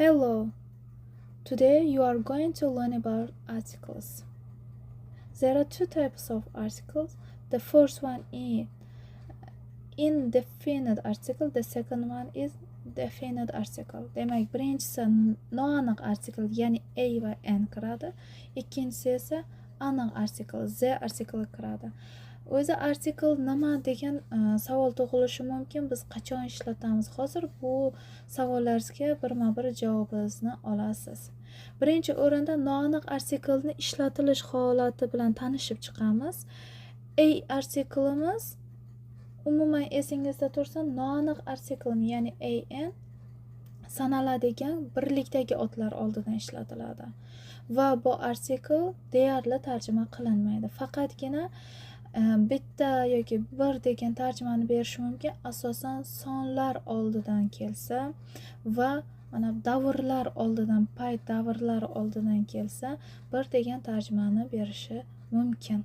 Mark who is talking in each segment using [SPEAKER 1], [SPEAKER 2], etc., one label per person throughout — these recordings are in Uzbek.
[SPEAKER 1] Hello. Today you are going to learn about articles. There are two types of articles. The first one is indefinite article, the second one is definite article. Demak, birinchisi noaniq article, ya'ni a va an kiradi. Ikkinchisi esa aniq article, the artikli kiradi. O'zi article nima degan savol tug'ilishi mumkin. Biz qachon ishlatamiz? Hozir bu savollaringizga birma-bir javobingizni olasiz. Birinchi o'rinda noaniq artiklni ishlatilish holati bilan tanishib chiqamiz. A artiklimiz umuman esingizda tursin, noaniq artikl, ya'ni an sanaladigan birlikdagi otlar oldidan ishlatiladi va bu artikl deyarli tarjima qilinmaydi. Faqatgina bitta yoki bir degan tarjimani berishi mumkin, asosan sonlar oldidan kelsa va mana davrlar oldidan, payt davrlari oldidan kelsa, bir degan tarjimani berishi mumkin.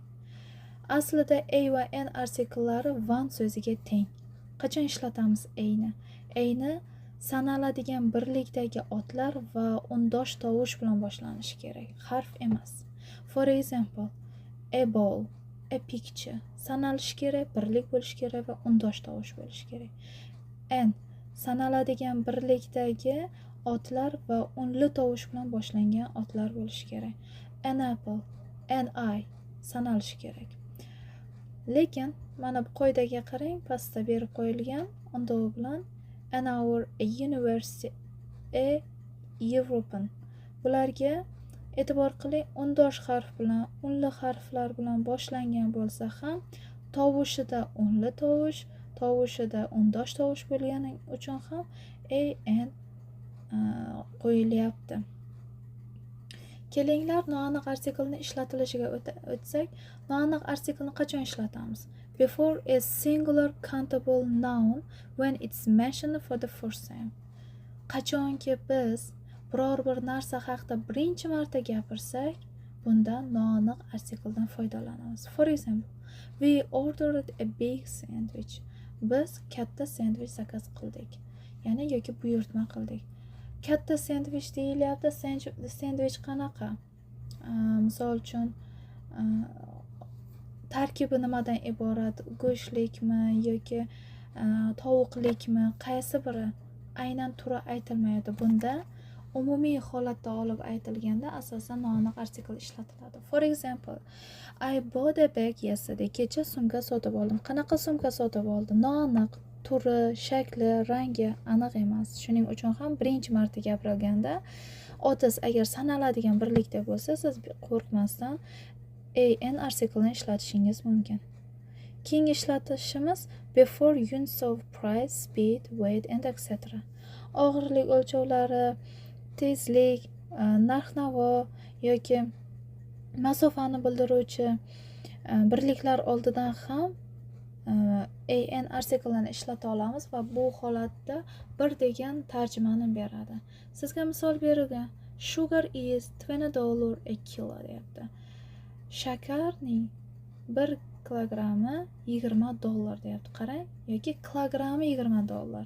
[SPEAKER 1] Aslida a va an artikllari one so'ziga teng. Qachon ishlatamiz a ni? A ni sanaladigan birlikdagi otlar va undosh tovush bilan boshlanishi kerak, harf emas. For example, a ball, a picture sanalishi kerak, birlik bo'lishi kerak va undosh tovush bo'lishi kerak. An sanaladigan birlikdagi otlar va unli tovush bilan boshlangan otlar bo'lishi kerak. An apple, an eye sanalishi kerak. Lekin mana bu qoidaga qarang, pastda berib qo'yilgan undovi bilan an hour, a university, a European. Bularga e'tibor qiling, undosh harf bilan, unli harflar bilan boshlangan bo'lsa ham, tovushida unli tovush, tovushida undosh tovush bo'lgani uchun ham a, an qo'yilyapti. Kelinglar, noaniq artiklni ishlatilishiga o'tsak. Noaniq artiklni qachon ishlatamiz? Before a singular countable noun when it's mentioned for the first time. Qachonki biz biror bir narsa haqida birinchi marta gapirsak, bunda noaniq artikldan foydalanamiz. For example, we ordered a big sandwich. Biz katta sendvich zakaz qildik, ya'ni yoki buyurtma qildik. Katta sendvich deyilyapti. Sendvich qanaqa? Misol uchun, tarkibi nimadan iborat? Go'shtlikmi yoki tovuqlikmi, qaysi biri, aynan turi aytilmaydi. Bunda umumiy holatda olib aytilganda, asosan noaniq artikl ishlatiladi. For example, I bought a bag yesterday. Kecha sumka sotib oldim. Qanaqa sumka sotib oldim? Noaniq, turi, shakli, rangi aniq emas. Shuning uchun ham birinchi marta gapirilganda, otingiz agar sanaladigan birlikda bo'lsa, siz qo'rqmasdan an artiklini ishlatishingiz mumkin. Keyingi ishlatishimiz before units of price, speed, weight and etc. Og'irlik o'lchovlari, tezlik, narx navo yoki masofani bildiruvchi birliklar oldidan ham an artiklini ishlata olamiz va bu holatda bir degan tarjimani beradi. Sizga misol berilgan: sugar is $20 a kilo deyapti. Shakarning 1 kilogrammi 20 dollar deyapti, qarang, yoki kilogrammi 20 dollar.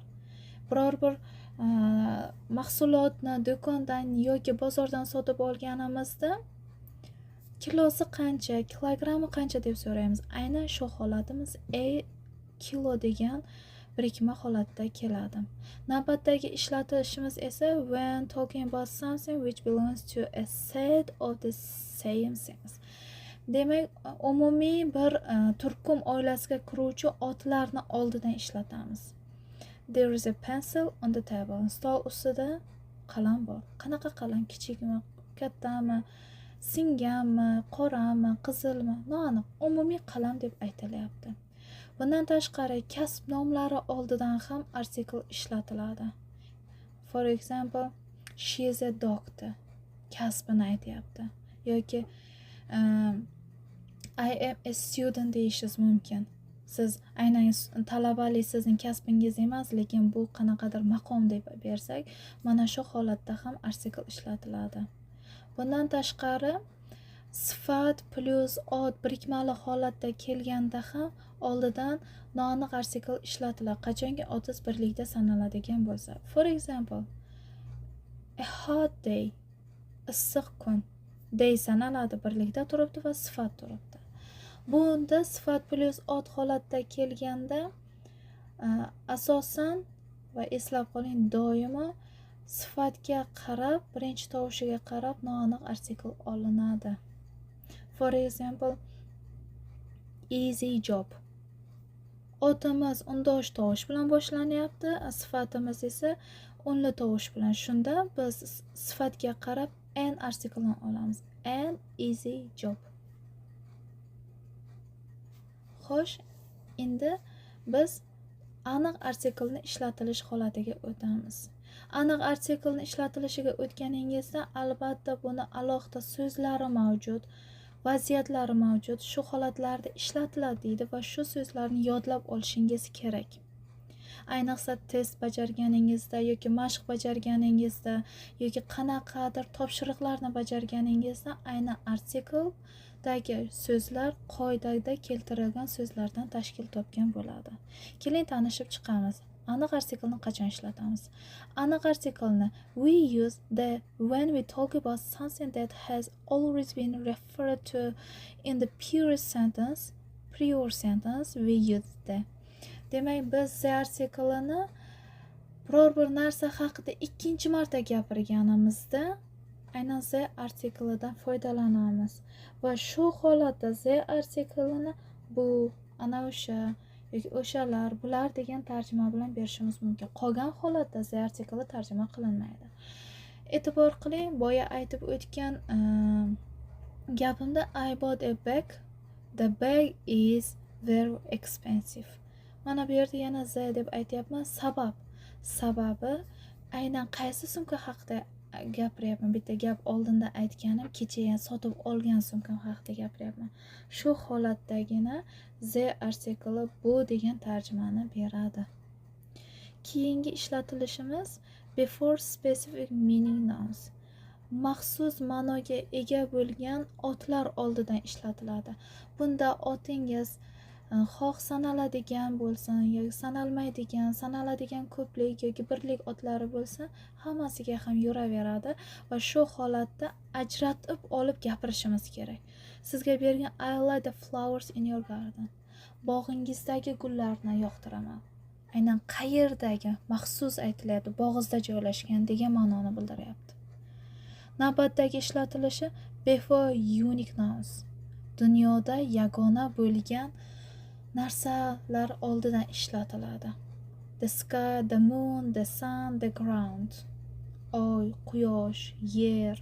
[SPEAKER 1] Biror bir mahsulotni do'kondan yoki bozordan sotib olganimizda, kilosi qancha, kilogrammi qancha deb so'raymiz. Aynan shu holatimiz a kilo degan birikma holatda keladi. Navbatdagi ishlatishimiz esa when talking about something which belongs to a set of the same things. Demak, umumiy bir turkum oilasiga kiruvchi otlarni oldidan ishlatamiz. There is a pencil on the table. Stol ustida qalam bor. Qanaqa qalam? Kichikmi, kattami, singanmi, qorami, qizilmi, noaniq, umumiy qalam deb aytilyapti. Bundan tashqari, kasb nomlari oldidan ham artikl ishlatiladi. For example, she is a doctor, kasbini aytyapti, yoki I am a student deyishingiz mumkin. Siz aynan talabalik sizning kasbingiz emas, lekin bu qanaqadir maqom deb bersak, mana shu holatda ham artikl ishlatiladi. Bundan tashqari, sifat plyus ot birikmali holatda kelganda ham oldidan noaniq artikl ishlatiladi, qachonki otingiz birlikda sanaladigan bo'lsa. For example, A hot day, issiq kun. Day sanaladi, birlikda turibdi va sifat turibdi. Bunda sifat plyus ot holatda kelganda, asosan va eslab qoling, doimo sifatga qarab, birinchi tovushiga qarab noaniq artikl olinadi. For example, easy job. Otimiz undosh tovush bilan boshlanyapti, sifatimiz esa unli tovush bilan. Shunda biz sifatga qarab an artiklini olamiz. An easy job. Xo'sh, endi biz aniq artiklni ishlatilish holatiga o'tamiz. Aniq artiklni ishlatilishiga o'tganingizda, albatta, buni alohida so'zlari mavjud, vaziyatlari mavjud. Shu holatlarda ishlatiladi deydi va shu so'zlarni yodlab olishingiz kerak. Ayniqsa test bajarganingizda yoki mashq bajarganingizda yoki qanaqadir topshiriqlarni bajarganingizda aynan artikldagi so'zlar qoidada keltirilgan so'zlardan tashkil topgan bo'ladi. Keling, tanishib chiqamiz. Aniq artiklni qachon ishlatamiz? Aniq artiklni we use the when we talk about something that has already been referred to in the prior sentence, we use the. Demak, biz the artiklini biror bir narsa haqida ikkinchi marta gapirganimizda aynan the artiklidan foydalanamiz va shu holatda the artiklini bu, ana o'sha yoki o'shalar, bular degan tarjima bilan berishimiz mumkin. Qolgan holatda the artikli tarjima qilinmaydi. E'tibor qiling, boya aytib o'tgan gapimda I bought a bag. The bag is very expensive. Mana bu yerda yana the deb aytyapman. Sabab. Sababi aynan qaysi sumka haqida gapiryapman. Bitta gap oldinda aytganim, kecha sotib olgan sumkam haqida gapiryapman. Shu holatdagina the artikli bu degan tarjimani beradi. Keyingi ishlatilishimiz before specific meaning nouns. Maxsus ma'noga ega bo'lgan otlar oldidan ishlatiladi. Bunda otingiz xoh sanaladigan bo'lsin yoki sanalmaydigan, sanaladigan ko'plik yoki birlik otlari bo'lsin, hammasiga ham yuraveradi va shu holatda ajratib olib gapirishimiz kerak. Sizga bergan "I like the flowers in your garden." Bog'ingizdagi gullarni yoqtiraman. Aynan qayerdagi maxsus aytilyapti, bog'ingizda joylashgan degan ma'noni bildiryapti. Navbatdagi ishlatilishi before unique nouns. Dunyoda yagona bo'lgan narsalar oldidan ishlatiladi. The sky, the moon, the sun, the ground. Oy, quyosh, yer.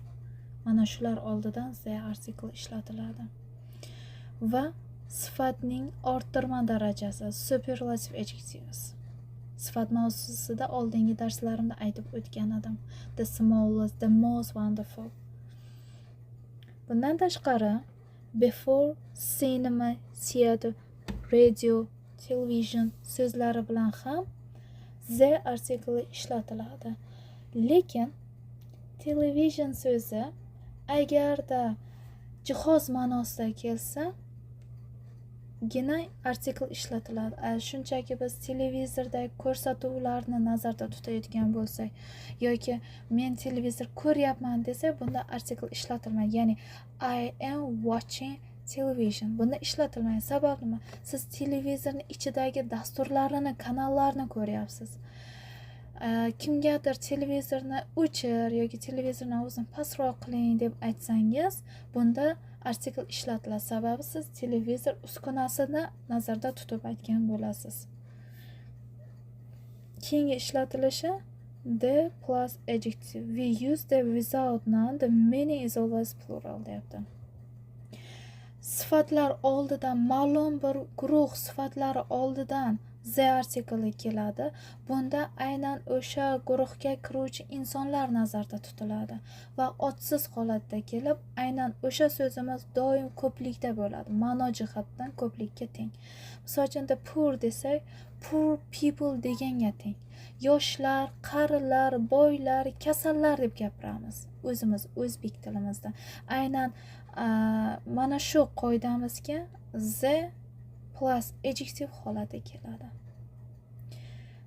[SPEAKER 1] Mana shular oldidan the artikli ishlatiladi. Va sifatning orttirma darajasi, superlative adjectives. Sifat mavzusida oldingi darslarimda aytib o'tgan edim. The smallest, the most wonderful. Bundan tashqari before cinema, theater, radio, television so'zlari bilan ham the artikli ishlatiladi. Lekin television so'zi agarda jihoz ma'nosida kelsa gina artikl ishlatiladi. Shunchaki biz televizordagi ko'rsatuvlarni nazarda tutayotgan bo'lsak yoki men televizor ko'ryapman desak, bunda artikl ishlatilmaydi. Ya'ni "I am watching television" bunda ishlatilmaydi. Sabab nima? Siz televizorni ichidagi dasturlarini, kanallarni ko'ryapsiz. Kimgadir televizorni o'chir yoki televizorni ovozini pastroq qiling deb aytsangiz, bunda artikl ishlatiladi. Sababi siz televizor uskunasini nazarda tutib aytgan bo'lasiz. Keyingi ishlatilishi the plus adjective. We use the without noun. The meaning is always plural deyapti. Sifatlar oldidan, ma'lum bir guruh sifatlari oldidan the artikli keladi. Bunda aynan o'sha guruhga kiruvchi insonlar nazarda tutiladi va otsiz holatda kelib, aynan o'sha so'zimiz doim ko'plikda bo'ladi. Ma'no jihatdan ko'plikka teng. Misol uchun, the poor desak, poor people deganga teng. Yoshlar, qarilar, boylar, kasallar deb gapiramiz o'zimiz o'zbek tilimizda. Aynan mana shu qoidamizga the plus adjective holati keladi.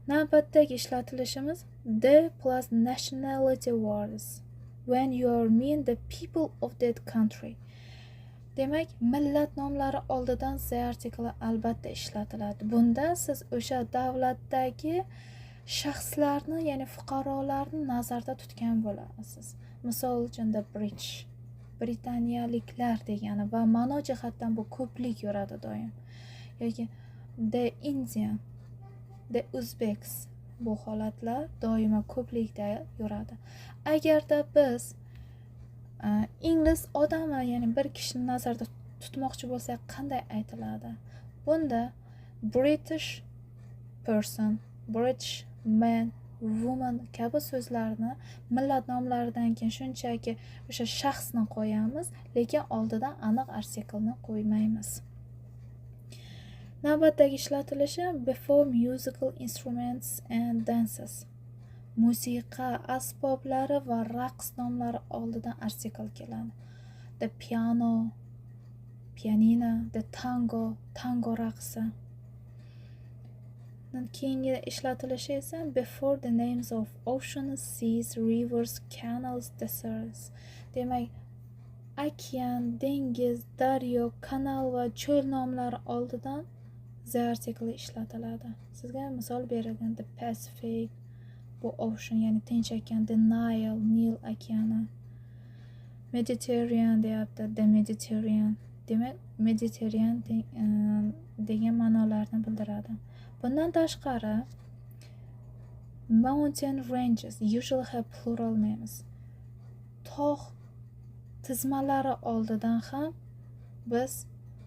[SPEAKER 1] Navbatdagi ishlatilishimiz the plus nationality words when you mean the people of that country. Demak, millat nomlari oldidan the artikli albatta ishlatiladi. Bunda siz o'sha davlatdagi shaxslarni, ya'ni fuqarolarni nazarda tutgan bo'lasiz. Misol uchun, the British, britaniyaliklar degani va ma'no jihatdan bu ko'plik yuradi doim. Yoki the Indian, the Uzbeks, bu holatlar doimo ko'plikda yuradi. Agarda biz ingliz odami, ya'ni bir kishini nazarda tutmoqchi bo'lsak, qanday aytiladi? Bunda British person, British man, woman kabi so'zlarni millat nomlaridan keyin shunchaki o'sha shaxsni qo'yamiz, lekin oldidan aniq artiklni qo'ymaymiz. Navbatdagi ishlatilishi before musical instruments and dances. Musiqa asboblari va raqs nomlari oldidan artikl keladi. The piano, pianino, the tango, tango raqsi. Keyingi ishlatilishi esa before the names of oceans, seas, rivers, canals, deserts. Demak, okean, dengiz, daryo, kanal va cho'l nomlari oldidan the artikli ishlatiladi. Sizga misol berilgan: the Pacific, bu ocean, ya'ni Tinch okean, the Nile, Nil okeani, Mediterranean deyapti, the Mediterranean. Demak, Mediterranean degan ma'nolarni bildiradi. Bundan tashqari, mountain ranges usually have plural names. Tog' tizmalari oldidan ham biz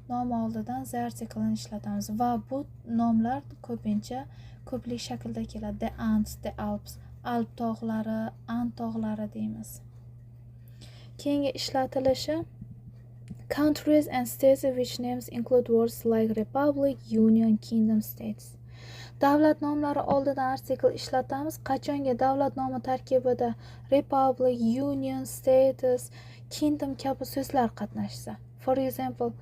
[SPEAKER 1] nom oldidan the artiklini ishlatamiz va bu nomlar ko'pincha ko'plik shaklda keladi. The Andes, the Alps, Alp tog'lari, And tog'lari deymiz. Keyingi ishlatilishi countries and states which names include words like republic, union, kingdom, states. Davlat nomlari oldidan artikl ishlatamiz. Qachongi davlat nomi tarkibida republic, union, states, kingdom kabi so'zlar qatnashsa. For example,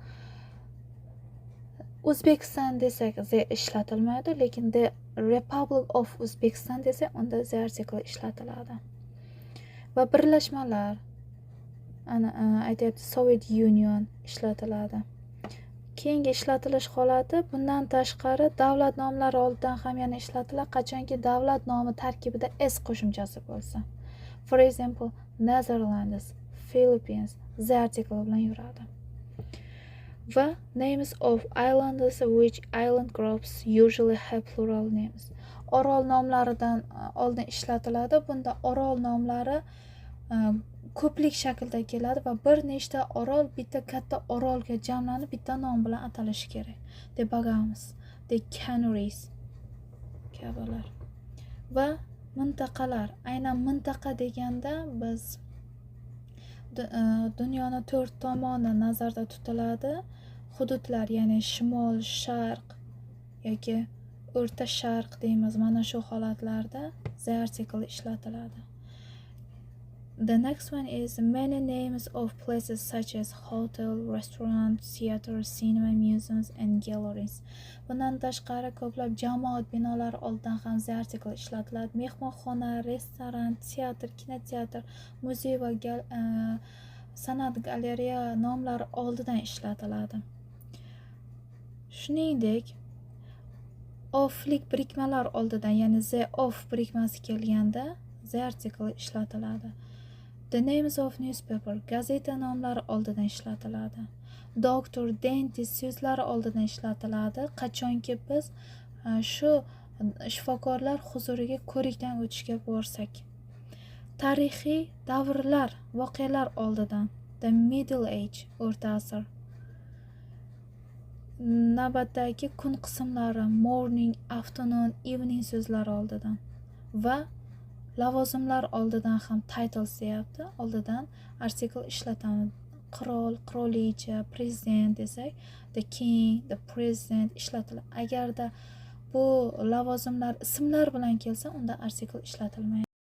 [SPEAKER 1] O'zbekiston desak, the ishlatilmaydi, lekin the Republic of Uzbekistan desak, unda the artikli ishlatiladi. Va birlashmalar, ana aytyapti, Soviet Union ishlatiladi. Keyingi ishlatilish holati, bundan tashqari, davlat nomlari oldidan ham yana ishlatiladi, qachonki davlat nomi tarkibida s qo'shimchasi bo'lsa. For example, Netherlands, Philippines the artikli bilan yuradi. Va names of islands which island groups usually have plural names. Orol nomlaridan oldin ishlatiladi. Bunda orol nomlari ko'plik shaklda keladi va bir nechta orol bitta katta orolga jamlanib, bitta nom bilan atalishi kerak. The Bahamas, the Canaries kabilar. Va mintaqalar. Aynan mintaqa deganda biz dunyoni to'rt tomoni nazarda tutiladi. Hududlar, ya'ni shimol, sharq yoki o'rta sharq deymiz. Mana shu holatlarda the article ishlatiladi. The next one is many names of places such as hotel, restaurant, theater, cinema, museums and galleries. Bundan tashqari, ko'plab jamoat binolari oldidan ham the article ishlatiladi. Mehmonxona, restoran, teatr, kinoteatr, muzey va san'at galereya nomlari oldidan ishlatiladi. Shuningdek, oflik birikmalar oldidan, ya'ni the of birikmasi kelganda the artikli ishlatiladi. The names of newspaper, gazeta nomlari oldidan ishlatiladi. Doctor, dentist so'zlari oldidan ishlatiladi. Qachonki biz shu shifokorlar huzuriga ko'rikdan o'tishga borsak. Tarixiy davrlar, voqealar oldidan, the Middle Age, o'rta asr. Navbatdagi kun qismlari morning, afternoon, evening so'zlari oldidan va lavozimlar oldidan ham, titles deyapti, oldidan artikl ishlatamiz. Qirol, qirolicha, prezident desak, the king, the president ishlatiladi. Agarda bu lavozimlar ismlar bilan kelsa, unda artikl ishlatilmaydi.